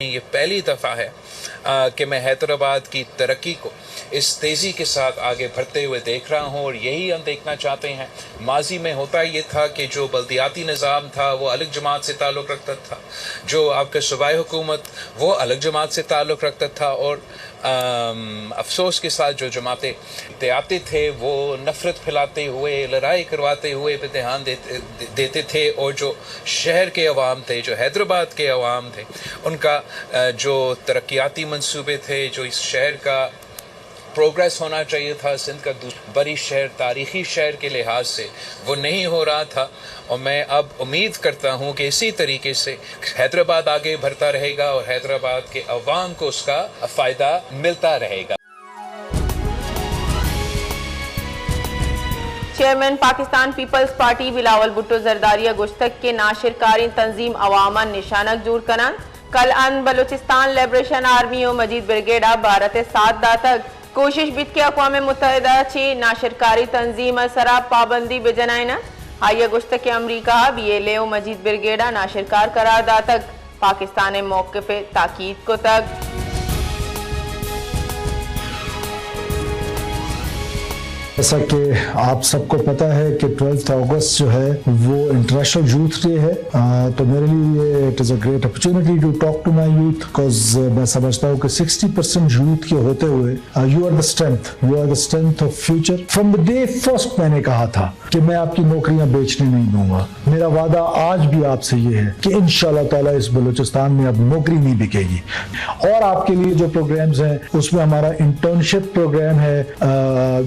یہ پہلی دفعہ ہے، آ، کہ میں حیدرآباد کی ترقی کو اس تیزی کے ساتھ آگے بڑھتے ہوئے دیکھ رہا ہوں اور یہی ہم دیکھنا چاہتے ہیں۔ ماضی میں ہوتا یہ تھا کہ جو بلدیاتی نظام تھا، وہ الگ جماعت سے تعلق رکھتا تھا، جو آپ کا صوبائی حکومت، وہ الگ جماعت سے تعلق رکھتا تھا، اور، آم، افسوس کے ساتھ جو جماعتیں تے آتے تھے، وہ نفرت پھیلاتے ہوئے، لڑائی کرواتے ہوئے پہ دھیان دیتے، دیتے تھے، اور جو شہر کے عوام تھے، جو حیدرآباد کے عوام تھے، ان کا، آ، جو ترقیاتی منصوبے تھے، جو اس شہر کا پروگریس ہونا چاہیے تھا، سندھ کا دوس-، بڑی شہر، تاریخی شہر کے لحاظ سے وہ نہیں ہو رہا تھا۔ اور میں اب امید کرتا ہوں کہ اسی طریقے سے حیدرآباد آگے بڑھتا رہے گا اور حیدرآباد کے عوام کو اس کا فائدہ ملتا رہے گا۔ چیئرمین پاکستان پیپلز پارٹی بلاول بھٹو زرداری ءَ گوشتگ کہ ناشرکاریں تنظیم عوام ءَ نشانگ جوڑ کناں۔ کل ہند بلوچستان لبریشن آرمی ءُ مجید بریگیڈ ءَ بھارت ءِ ساتھ داتگ۔ کوشش بیت کہ اقوام متحدہ چہ ناشرکاری تنظیم ءِ سرا پابندی بہ جنائیناں۔ آئی ءَ گوشتگ کہ امریکہ ءَ بی ایل اے ءُ مجید بریگیڈ ءَ ناشرکار قرار داتگ، پاکستان ءِ موقف ءِ تاکید کتگ۔ جیسا کہ آپ سب کو پتہ ہے کہ ٹویلتھ اگست جو ہے وہ انٹرنیشنل یوتھ ڈے ہے، آ، تو میرے لیے یہ it is a great opportunity to talk to my youth, because میں سمجھتا ہوں کہ سکسٹی پرسینٹ یوتھ کے ہوتے ہوئے، آ، you are the strength, you are the strength of future. From the day first میں نے کہا تھا کہ میں آپ کی نوکریاں بیچنے نہیں دوں گا۔ میرا وعدہ آج بھی آپ سے یہ ہے کہ انشاءاللہ تعالیٰ اس بلوچستان میں اب نوکری نہیں بکے گی۔ اور آپ کے لیے جو پروگرامز ہیں، اس میں ہمارا انٹرنشپ پروگرام ہے، آ،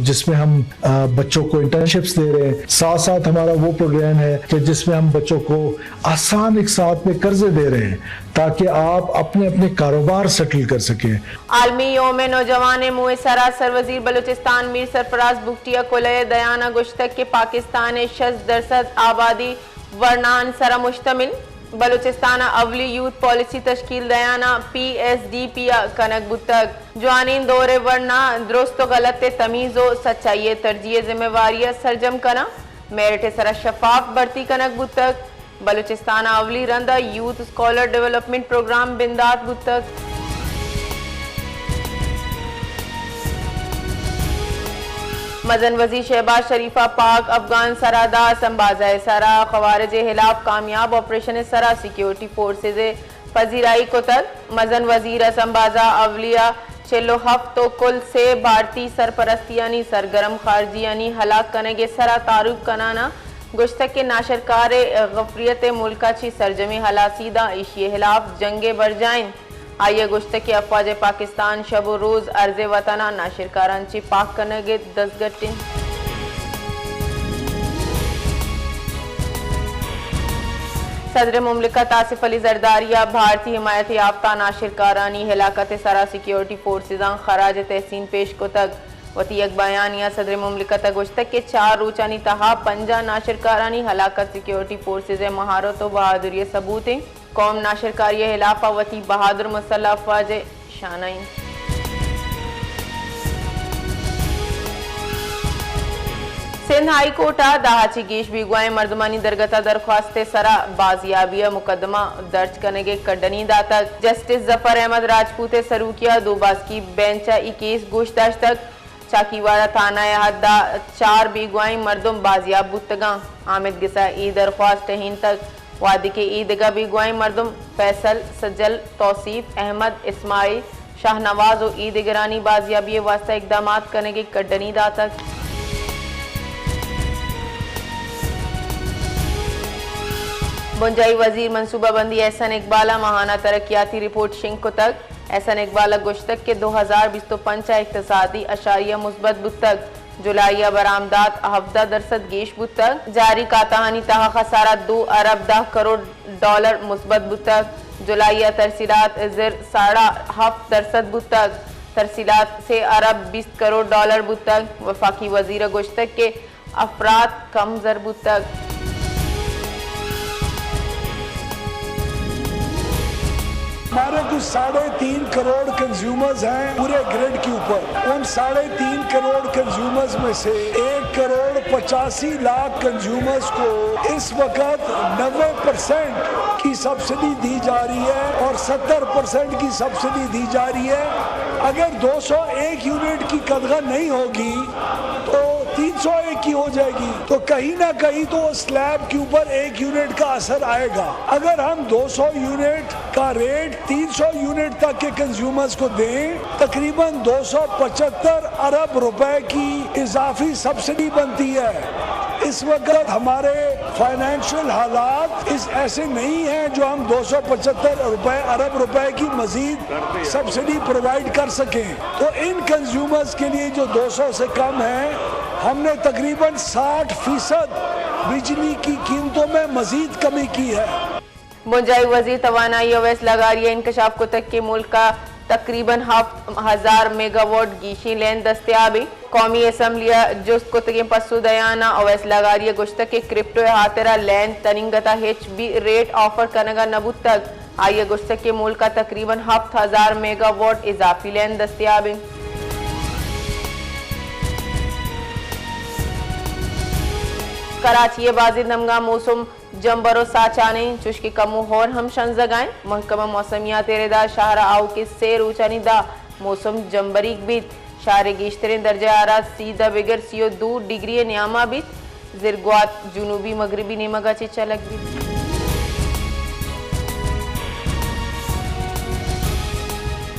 جس میں ہم، آ، بچوں کو انٹرنشپس دے رہے ہیں۔ ساتھ ساتھ ہمارا وہ پروگرام ہے کہ جس میں ہم بچوں کو آسان اقساط پہ قرضے دے رہے ہیں، تاکہ آپ اپنے، اپنے کاروبار سیٹل کر سکیں۔ عالمی یوم نوجوان ءِ موہ ءِ سرا سروزیر بلوچستان میر سرفراز بگٹی ءَ کلہ ءِ دیان ءَ گوشتگ کہ پاکستان ءِ شست درسد آبادی ورنان سرا مشتمل۔ بلوچستان ءَ اولی یوتھ پالیسی تشکیل دیان ءَ پی ایس ڈی پی ءَ کنگ بوتگ۔ جوانیں دور ءِ ورنا درست ءُ غلط ءِ تمیز ءُ سچائی ءِ ترجیح ءِ ذمہ واری ءَ سرجم کناں۔ میرٹ ءِ سرا شفاف بھرتی کنگ بوتگ۔ بلوچستان ءَ اولی رند ءَ یوتھ اسکالر ڈیولپمنٹ پروگرام بندات بوتگ۔ مزن وزیر شہباز شریف ءَ پاک افغان سرحد ءَ سمبازہ ءِ سرا خوارج ءِ ہلاپ کامیاب آپریشن ءِ سرا سیکیورٹی فورسز ءِ پذیرائی کتگ۔ مزن وزیر ءَ سمبازہ اولی ءَ چل ءُ ہفت ءُ کل سے بھارتی سرپرستیانی سرگرم خارجیانی ہلاک کنگ ءِ سرا تعارف کنان ءَ گوشتگ کہ ناشرکار ءِ غفریت ءِ ملک ءَ چہ سرجمیں ہلاسی داں ایشی ءِ ہلاف جنگ ءِ برجاہ انت۔ آئی ءَ گوشتگ کہ افواج پاکستان شب ءُ روز ارض وطن ءَ ناشرکاراں چہ پاک کنگ ءِ دزگٹ انت۔ صدر مملکت آصف علی زرداری ءَ بھارتی حمایت یافتہ ناشرکارانی ہلاکت ءِ سرا سیکیورٹی فورسزاں خراج تحسین پیش کتگ۔ وتی یک بیانیہ ءَ صدر مملکت ءَ گوشتگ کہ چار روچانی تہا پنجاہ ناشرکارانی ہلاکت سیکیورٹی فورسز ءِ مہارت ءُ بہادری ءِ ثبوت انت۔ قوم ناشرکاری ءِ ہلاپ ءَ وتی بہادر مسلح افواج ءِ شانہ انت۔ سندھ ہائی کورٹ ءَ دہ ءَ چہ گیش بیگواہیں مردمانی درگت ءَ درخواست ءِ سرا بازیابی ءِ مقدمہ درج کنگ ءِ کڈنی داتگ۔ جسٹس ظفر احمد راجپوت ءِ سروکی ءَ دو باسکی بینچ ءَ اے کیس گوش داشتگ۔ چاکیواڑہ تھانہ ءِ حد ءَ چار بیگواہیں مردم بازیاب بوتگاں۔ آمید گس ءَ اے درخواست ٹہینتگ، وہدے کہ اے دگہ بیگواہیں مردم فیصل، سجل، توصیف، احمد، اسماعیل، شاہنواز ءُ اے دگرانی بازیابی ءِ واستہ اقدامات کنگ ءِ کڈنی داتگ۔ بنجاہی وزیر منصوبہ بندی احسن اقبال ءَ ماہانہ ترقیاتی رپورٹ شنگ کتگ۔ احسن اقبال ءَ گوشتگ کہ دو ہزار بیست ءُ پنچ ءَ اقتصادی اعشاریہ مثبت بوتگ، جولائی ءَ برآمدات ہفدہ درسد گیش بوتگ، جاری کاتہانی تہا خسارہ دو ارب دہ کروڑ ڈالر مثبت بوتگ، جولائی ءَ ترسیلات زر ساڑا ہفت درسد بوتگ، ترسیلات سے ارب بیست کروڑ ڈالر بوتگ۔ وفاقی وزیر ءَ گوشتگ کہ افراد کم زر بوتگ۔ ہمارے کچھ ساڑھے تین کروڑ کنزیومرز ہیں پورے گرڈ کے اوپر۔ ان ساڑھے تین کروڑ کنزیومرز میں سے ایک کروڑ پچاسی لاکھ کنزیومرز کو اس وقت نوے پرسنٹ کی سبسڈی دی جا رہی ہے اور ستر پرسنٹ کی سبسڈی دی جا رہی ہے۔ اگر دو سو ایک یونٹ کی قدغن نہیں ہوگی تو تین سو ایک کی ہو جائے گی، تو کہیں نہ کہیں تو اس سلیب کے اوپر ایک یونٹ کا اثر آئے گا۔ اگر ہم دو سو یونٹ کا ریٹ تین سو یونٹ تک کے کنزیومرز کو دیں، تقریباً دو سو پچہتر ارب روپے کی اضافی سبسڈی بنتی ہے۔ اس وقت ہمارے فنانشل حالات اس ایسے نہیں ہیں جو ہم دو سو پچہتر روپے، ارب روپے کی مزید سبسڈی پرووائیڈ کر سکیں۔ تو ان کنزیومرز کے لیے جو دو سو سے کم ہیں، ہم نے تقریباً ساٹھ فیصد بجلی کی قیمتوں میں مزید کمی کی ہے۔ بنجاہی وزیر توانائی اویس لغاری ء انکشاف کتگ کہ ملک ء تقریباً ہفت ہزار میگا واٹ گیشیں لین دستیاب انت۔ قومی اسمبلی ء جست کتگیں پسو دیان ء اویس لغاری ء گوشتگ کہ کرپٹو ء ہاترا لین تننگت ء ہچ بھی ریٹ آفر کنگ ء نہ بوتگ۔ آئی ء گوشتگ کہ ملک ء تقریباً ہفت ہزار میگا واٹ اضافی لین دستیاب انت۔ کراچی ء بازیں دمگاں موسم جمبر و ساچانیں، چوشکہ کمو ہور ہم شنزگائیں۔ محکمہ موسمیات ء ردا شہر آؤکیں سے روچانی دا موسم جمبریگ بیت۔ شہر گیشتریں درجہ حرارت سیزدہ بگر سی و دو ڈگری نیاما بیت۔ زرگوات جنوبی مغربی نیمگا چہ چلگ بیت۔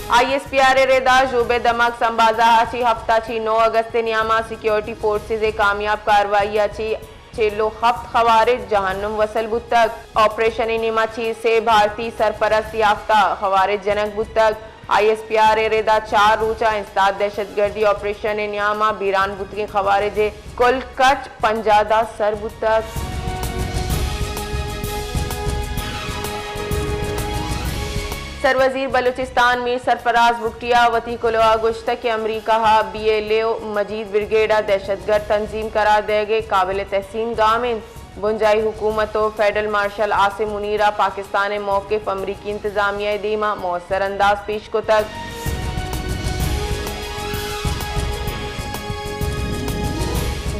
آئی ایس پی آر ء ردا ژوبے دمگ سمبازا چی ہفتہ چی نو اگست نیاما سیکیورٹی فورسز کامیاب کاروائی چی چل و ہفت خوارج جہنم وصل بوتگ۔ آپریشن ء نیما چی سے بھارتی سرپرست یافتہ خوارج جنگ بوتگ۔ آئی ایس پی آر ء ردا چار روچا انسداد دہشت گردی آپریشن ء نیاما بیران بوتگیں خوارج ء کل کچ پنجاہ دا سر بوتگ۔ سروزیر بلوچستان میر سرفراز بگٹی ء وتی کلوہ ء گوشتگ کہ امریکہ ء بی ایل اے و مجید بریگیڈ ء دہشت گرد تنظیم قرار دئیگ ء قابل تحسین گام انت۔ بنجاہی حکومت و فیڈرل مارشل عاصم منیر ء پاکستان ء موقف امریکی انتظامیہ ء دیما مؤثر انداز پیش کتگ۔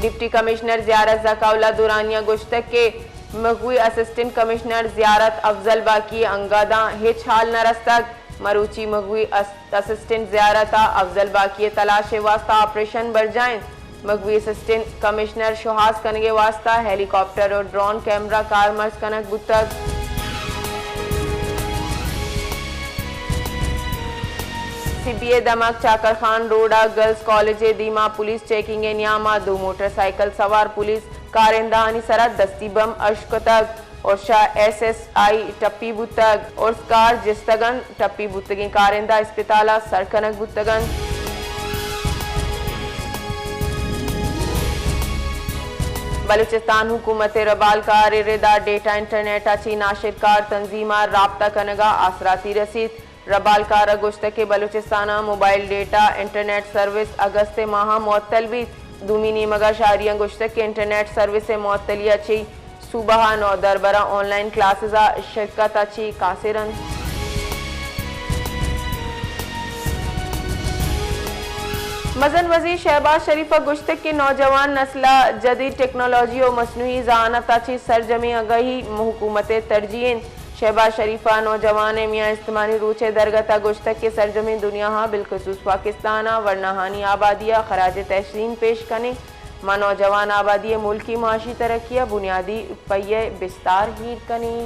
ڈپٹی کمشنر زیارت زکاء اللہ درانی ء گوشتگ کہ مغوی اسسٹنٹ کمشنر زیارت افضل باقی ء انگاداں ہچ حال نہ رستگ۔ مروچی مغوی اس-، اسسٹنٹ زیارت ء افضل باقی ء تلاش ء واستہ آپریشن برجاہ انت۔ مغوی اسسٹنٹ کمشنر شوہاز کنگ ء واستہ ہیلی کاپٹر و ڈرون کیمرہ کارمرز کنگ بوتگ۔ سبی ء دمگ چاکر خان روڈ ء گرلز کالج ء دیما پولیس چیکنگ ء نیاما دو موٹر سائیکل سوار پولیس کارندہانی سرا دستی بم اشکتگ۔ ارشا ایس ایس آئی ٹپی بوتگ۔ ارس کار جستگ انت۔ ٹپی بوتگیں کارندہ اسپتال ء سر کنگ بوتگ انت۔ بلوچستان حکومت ء ربالکار ء ردا ڈیٹا انٹرنیٹ ء چی ناشرکار تنظیم ء رابطہ کنگ ء آسراتی رسیت۔ ربالکار ء گوشتگ کہ بلوچستان ء موبائل ڈیٹا انٹرنیٹ سروس اگست ء ماہ ء معطل بیت۔ دومی نیمگ ء شہریاں گوشتگ کہ انٹرنیٹ سروس ء معطلی ء چی صوبہ ء نودربراں آن لائن کلاسز ء شرکت ء چی قاصر انت۔ مزن وزیر شہباز شریف ء گوشتگ کہ نوجوان نسل ء جدید ٹیکنالوجی و مصنوعی ذہانت ء چی سرجمیں آگاہی حکومت ء ترجیح انت۔ شہباز شریف ء نوجوان ء میاں استمانی روچ ء درگت ء گوشتگ کہ سرجمیں دنیا ء بالخصوص پاکستان ء ورناہانی آبادی ء خراج تحسین پیش کنیں۔ ما نوجوان آبادی ء ملکی معاشی ترقی ء بنیادی پہیہ ء بستار ہیر کنیں۔